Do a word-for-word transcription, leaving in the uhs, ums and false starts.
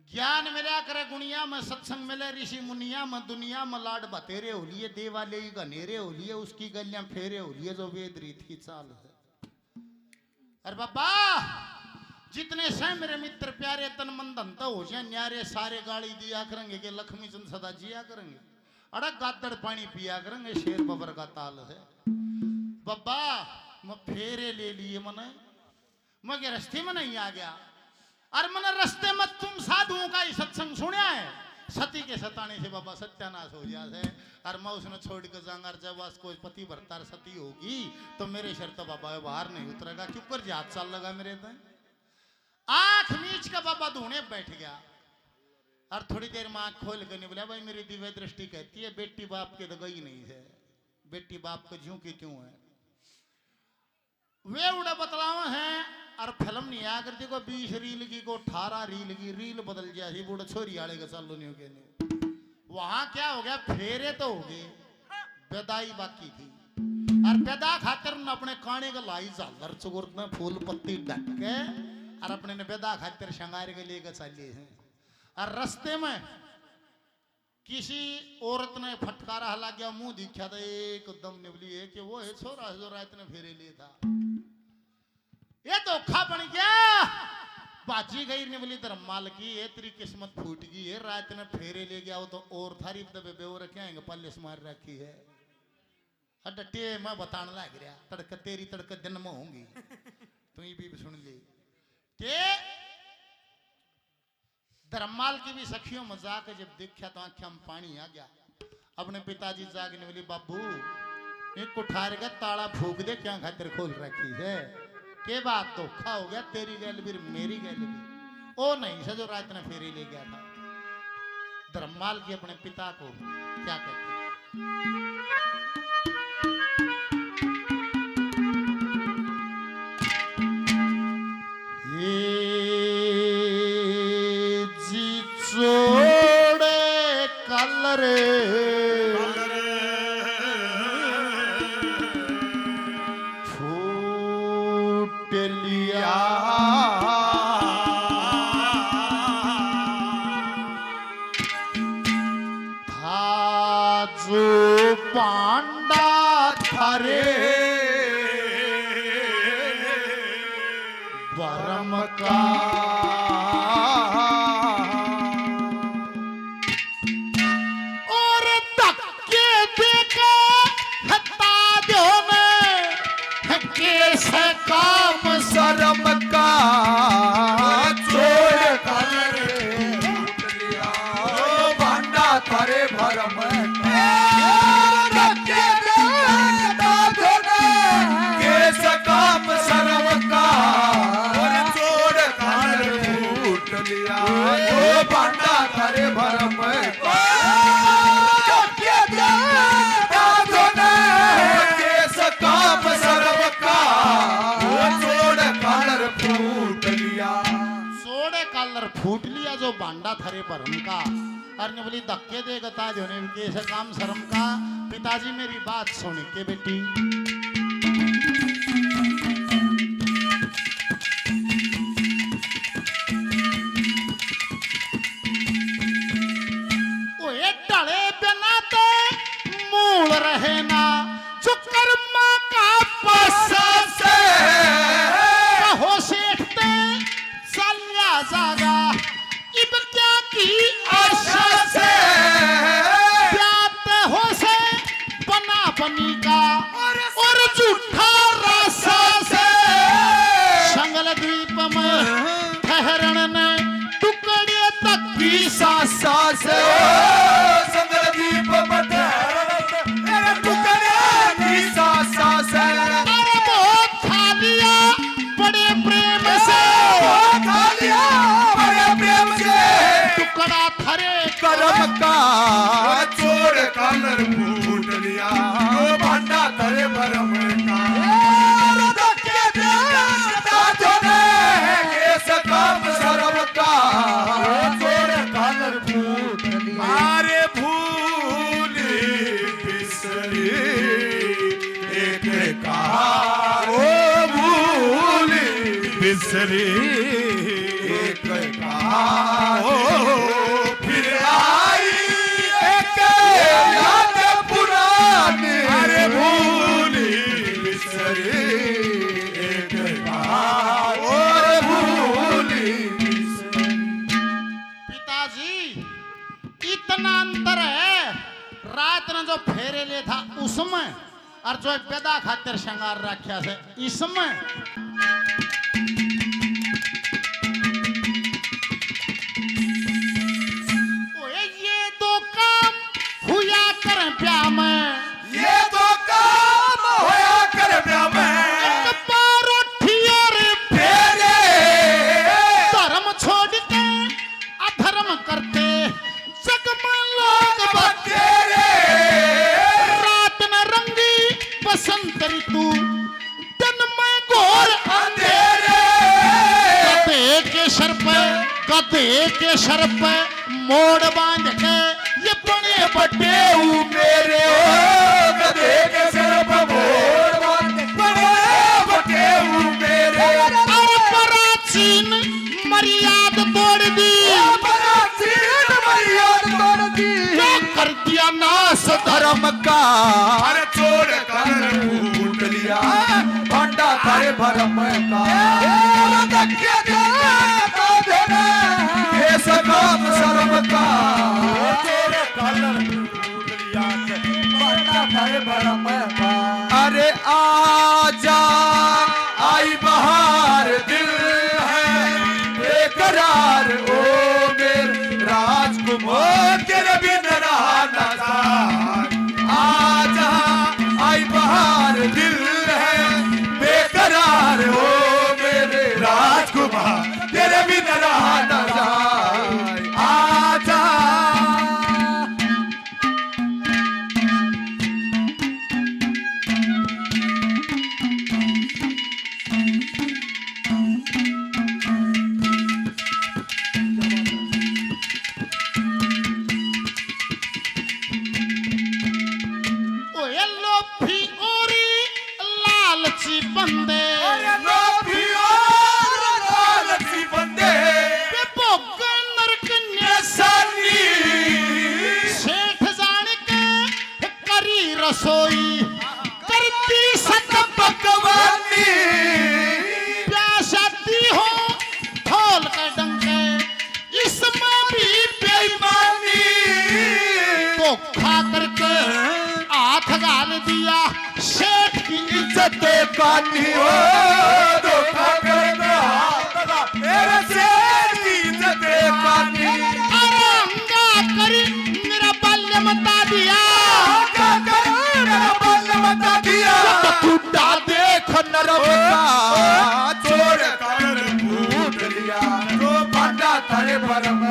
ज्ञान मिला करे गुनिया में, सत्संग मिले ऋषि मुनिया में, दुनिया में लाड बतेरे हो लिए, देवालय ही घनेरे हो लिए, उसकी गलियां फेरे हो लिए, जो वेद रीत की चाल है। अरे बाबा, जितने से मेरे मित्र प्यारे, तन मन धन तो हो जाए न्यारे, सारे गाली दिया करेंगे कि लक्ष्मी चंद सदा जिया करेंगे। अरे गादड़ पानी पिया करेंगे, शेर बबर का ताल है। बाबा, मैं फेरे ले लिए मने, मैं के रस्ते में नहीं आ गया। और मने रस्ते में तुम साधुओं का ही सत्संग सुनया है, सती के सताने से बाबा सत्यानाश हो गया है। और मैं उसने छोड़ के जाऊंगा, और जब आज कोई पति भरता और सती होगी, तो मेरे सिर तो बाबा बाहर नहीं उतरेगा, क्यों कर हाथ चाल लगा मेरे तय। आंख मीच के बाबा धूने बैठ गया। और थोड़ी देर में आंख खोल के नहीं बोला, भाई, मेरी दिव्य दृष्टि कहती है, बेटी बाप के तो गई नहीं है, बेटी बाप को ज्यों की त्यों है। वे उड़े बतलावे हैं, और फिल्म नहीं आया करती, को बीस रील की, को अठारह रील की, रील बदल गया सी, बूढ़े छोरी आले के चालू नहीं हो गए नहीं। वहां क्या हो गया, फेरे तो हो गए, विदाई बाकी थी। और विदा खातिर उन्हें अपने काने के लाई झालर चुगुर में फूल पत्ती ढक के, और अपने ने विदा खातिर शंगार के लेके चले हैं। और रस्ते में किसी औरत ने फटकारा हला गया, मुंह दिखा था, एकदम निवली है कि वो है छोरा जो रात ने फेरे लिए था। ये धोखा बन गया। बाजी गई निवली धर्ममाल की, ये तेरी किस्मत फूट गई है, रात ने फेरे ले गया वो तो और थारी दबे बेवर क्या है, पालिश मार रखी है। अरे डटे मैं बतान लग रहा, तड़के तेरी तड़के दिन में होंगी। तू ये भी सुन ले के धर्ममाल की भी सखियों में जाके जब देखा तो आंख्या में पानी आ गया। अपने पिताजी जागने वाली, बाबू, एक कुठार का ताला फूक दे, क्या खातिर खोल रखी है? के बात, धोखा हो गया तेरी गैल भी, मेरी गैल भी। ओ नहीं से जो रात ने फेरी ले गया था। धर्ममाल की अपने पिता को क्या कहती? ये जी छोड़े कलर फूट लिया। था जो भांडा थारे भरम का। और धक्के देके हटा दो ने, कैसे काम शर्म का। छोड़ कर भांडा थारे भरम का। धक्के देके हटा दो ने, कैसे काम शर्म का। छोड़ कर फूट लिया, ओ भांडा थारे भरम का। केस काम शर्म का, ओ छोड़ कलर फूट लिया। छोड़ कलर फूट लिया जो भांडा थारे भरम का। अर ने बोली धक्के दे गता जो ने केस काम शर्म का। पिताजी मेरी बात सुन के बेटी, ओए ढले बिना ते मूल रहे ना, जो कर्मा का पासा से। कहो सेठ ते चल्या जागा, इब क्या की आशा से। प्यार ते हो से बना बनी का, और झूठा रासा से। संगल द्वीप में ठहरण ने टुकड़े तक की सासा से। संगल द्वीप में ठहरण ने टुकड़े की सासा से। अरे बहुत खा लिया बड़े प्रेम से। बहुत खा लिया बड़े प्रेम से। टुकड़ा थारे करम का। छोड़ कलर फूट लिया, ओ भांडा थारे भरम का। धक्के दे, ताजो ने, केस काम शर्म का। छोड़ कलर फूट लिया। अरे भूली बिसरी एक का, ओ भूली बिसरी एक का, ओ इसमें, और जो बेदा खातिर श्रृंगार रखा से इसमें। ओए, ये दो काम हुआ कर ब्याह में। ये दो काम होया कर ब्याह में। एक बार उठी और फेरे। धर्म छोड़ के अधर्म करते, जग में लोग बतेरे। रात न रंगी बसंत ऋतु, दिन में घोर अंधेरे। गधे के सर पे, गधे के सर पे मोड़ बांध के ये बने बटेऊ मेरे। ओ गधे के सर पे मोड़ बांध के बने बटेऊ मेरे। और प्राचीन मर्याद तोड़ दी। ओ प्राचीन मर्याद तोड़ दी। क्या कर दिया नाश धर्म का। अरे छोड़ कर फूट लिया भांडा थारे भरम का। ये सकाम शर्म का। छोड़ कर फूट लिया भांडा थारे भरम का। अरे आजा, आई बहार, दिल है बेकरार, ओ मेरे राजकुमार, तेरे बिन रहा न जाए। आजा, आई बहार, दिल है बेकरार, ओ मेरे राजकुमार, तेरे बिन रहा न जाए। आजा। ओए लोभी और लालची बंदे। अरे लोभी और लालची बंदे। वे भोग नरक निशानी। सेठ जान के करी रसोई, करती सत पकवानी। ब्याह शादी हो ढोल के डंके, इसमें भी बेईमानी। धोखा करके हाथ घाल दिया, सेठ की इज्जत काटी। ओ धोखा करके हाथ घाल, मेरे सेठ की इज्जत काटी। अरे अंगा करी मेरा बल्ले मता दिया। अंगा करी मेरा बल्ले मता दिया। तो टूटा देख नरम का, छोड़ कर फूट लिया, जो भांडा थारे भरम